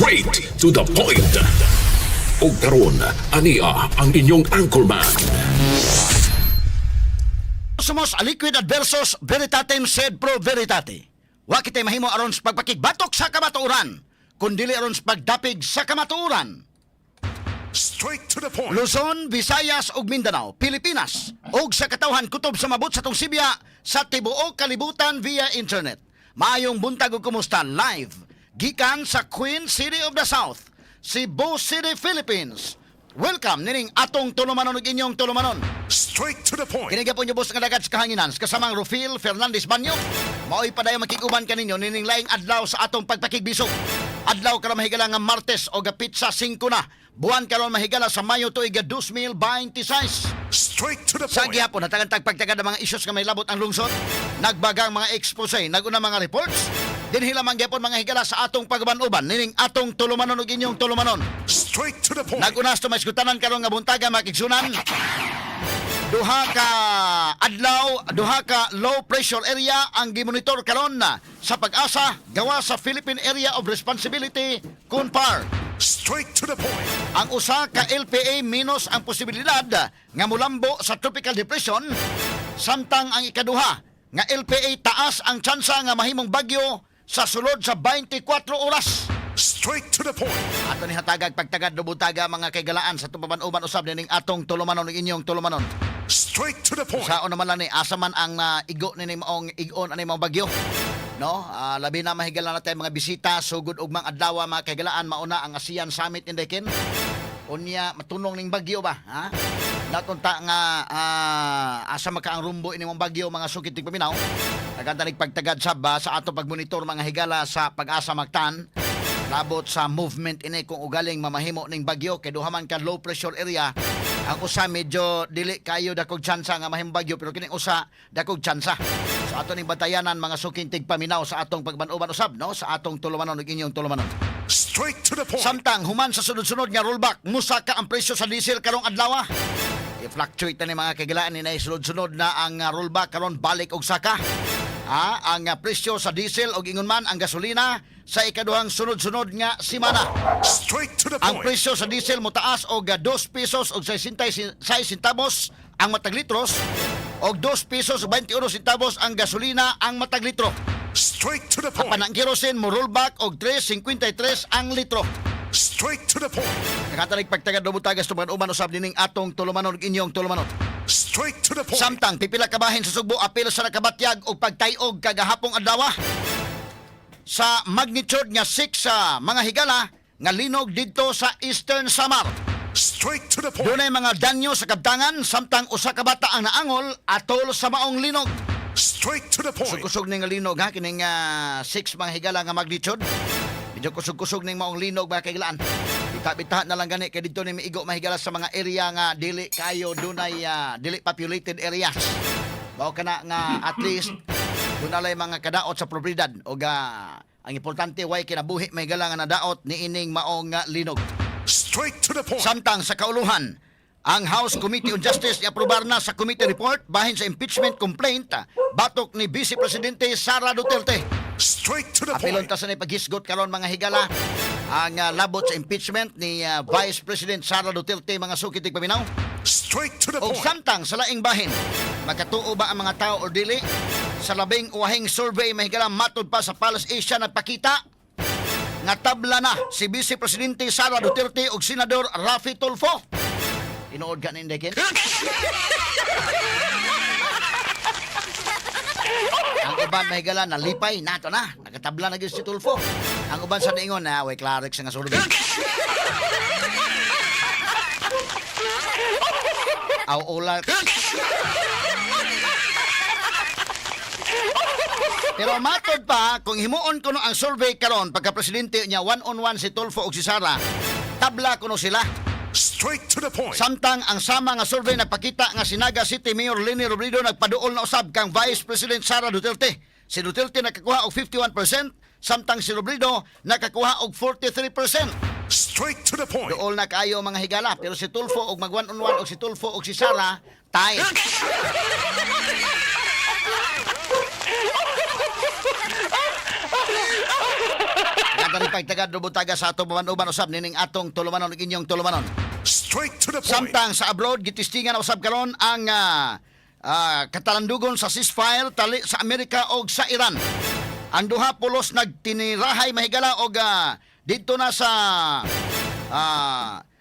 Straight to the point. Ug karon, ania ang inyong anchorman. Sumus aliquid adversus veritatem sed pro veritate. Wa kitay mahimo aron sa pagpakigbatok sa kamatuoran, kun dili aron sa pagdapig sa kamatuoran. Straight to the point. Luzon, Visayas ug Mindanao, Pilipinas ug sa katawhan kutob sa mabot sa atong sibya sa tibuok kalibutan via internet. Maayong buntag ug kumusta live gikan sa Queen City of the South, Cebu City, Philippines. Welcome nining atong tulumanon ug inyong tulumanon. Straight to the point. Kini gyapon yung boss nga dagat sa kahanginan kasamang Rufil Fernandez Banyo. Maoy padayon makig-uban kaninyo nining laing adlaw sa atong pagpakigbisog. Adlaw karon, mahigala, nga Martes o petsa 5 na. Buwan karon, mahigala, sa Mayo tuig 2026. Straight to the Sa gihapon hatagan tag pagtagad ng mga issues nga may labot ang lungsod, nagbagang mga expose, naguna mga reports. Dinhi lamang gyapon, mga higala, sa atong pagban-uban nining atong tulumanon ug inyong tulumanon. Straight to the point. Nag-unas to may gutanan karon nga buntaga, makigsunan. Duha ka adlaw, duha ka low pressure area ang gimonitor karon na sa Pag-asa gawa sa Philippine Area of Responsibility kun PAR. Straight to the point. Ang usa ka LPA minus ang posibilidad nga mulambo sa tropical depression, samtang ang ikaduha nga LPA taas ang tsansa nga mahimong bagyo sa sulod sa 24 oras. Straight to the point. Ato ni hatagag pagtagad lubutaga, mga kaigalaan, sa tupaban-uban usab nining atong tulumanon ug inyong tulumanon. Straight to the point. Sa naman lang ni asa man ang igo ni maong igon ani maong bagyo. No? Labi na, mahigala natin mga bisita sugod ug mga adlaw, mga kaigalaan, mauna ang ASEAN Summit in Dekin. Unya matunong ning bagyo ba, ha? Natunta nga asa maka ang rumbo ini mong bagyo, mga sukit tigpaminaw. Naganta pagtagad sa ba sa ato pagmonitor, mga higala, sa Pag-asa Mactan. Labot sa movement ini kung ugaling mamahimo ning bagyo kay duha man ka low pressure area. Ang usa medyo dili kayo dakog tsansa nga mahimong bagyo, pero kining usa dakog tsansa. So ato ning batayanan, mga suking tigpaminaw, sa atong pagban-uban usab, no, sa atong tulumanon ug inyong tulumanon. Straight to the point. Samtang human sa sunod-sunod nga rollback, musaka ang presyo sa diesel karong adlaw. I-fluctuate na ni, mga kagilaan, ni sunod-sunod na ang rollback, karon balik og saka. Ang presyo sa diesel og ingon man ang gasolina sa ikaduhang sunod-sunod nga semana. Straight to the Ang point. presyo sa diesel motaas og 2 pesos og 66 centavos ang matag litros og 2 pesos ug 21 centavos ang gasolina ang matag litro. Straight to the Apan point. ang kerosene mo rollback og 3.53 ang litro. Straight to the point. Nakatalig pagtagad lubutagas tuman uman usab nining atong tulumanon ug inyong tulumanon. Straight to the point. Samtang pipila ka bahin sa Sugbo apil sa nakabatyag og pagtayog kagahapong adlaw sa magnitude nga 6 sa mga higala nga linog didto sa Eastern Samar. Straight to the point. Dunay mga danyo sa kabtangan samtang usa ka bata ang naangol atol sa maong linog. Straight to the point. Kusog-kusog ning linog ha, kining 6 mga higala nga magnitude. Medyo kusog-kusog ning maong linog, mga kahigalaan. Bita-bita na lang gani kay didto ni miigo, mahigala, sa mga area nga dili kayo dunay dili populated areas. Mao kana nga at least dunay mga kadaot sa propriedad og ang importante way kinabuhi, mahigala, nga nadaot niining maong linog. Straight to the point. Samtang sa kauluhan, ang House Committee on Justice iaprobar na sa committee report bahin sa impeachment complaint batok ni Vice Presidente Sara Duterte. Straight to the Apilon point. ta sa paghisgot karon, mga higala, ang labot sa impeachment ni Vice President Sara Duterte, mga suki tigpaminaw. Straight to the Og point. samtang sa laing bahin, makatuo ba ang mga tao or dili sa labing uwahing survey, mahigala, matod pa sa Pulse Asia, nagpakita nga tabla na si Vice Presidente Sara Duterte ug Senador Raffy Tulfo? Tinuod ka ni Ken? Ang uban, mahigala, nalipay nato na nakatabla na gyud si Tulfo. Ang uban sa niingon na way Klarex nga survey. Aw ular. Pero matod pa, kung himuon kuno ang survey karon pagka presidente niya, one on one si Tulfo ug si Sara, tabla kuno sila. Straight to the point. Samtang ang sama nga survey nagpakita nga si Naga City Mayor Leni Robredo nagpaduol na usab kang Vice President Sara Duterte. Si Duterte nakakuha og 51%, samtang si Robredo nakakuha og 43%. Straight to the point. Duol na kaayo, mga higala, pero si Tulfo og mag one on one og si Tulfo og si Sara, tay. Ang pagtagad rubutaga sa atong uban usab nining atong tulumanon ug inyong tulumanon. Straight to the point. Samtang sa abroad, gitistingan na usab karon ang katalandugon sa ceasefire tali sa Amerika og sa Iran. Ang duha pulos nagtinirahay, mahigala, og didto na sa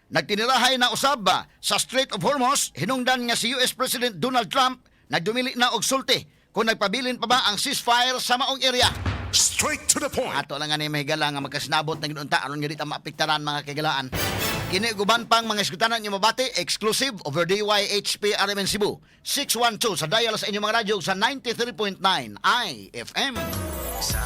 nagtinirahay na usab sa Strait of Hormuz, hinungdan nga si US President Donald Trump nagdumili na og sulti kung nagpabilin pa ba ang ceasefire sa maong area. Straight to the point. Ato lang nga ni, mahigala, nga magkasinabot na ginunta aron nga di ta maapektaran, mga kahigalaan. Kini ug uban pang mga iskutanan inyo mabati exclusive over DYHP RMN Cebu 612 sa dial sa inyong mga radyo sa 93.9 IFM. Sa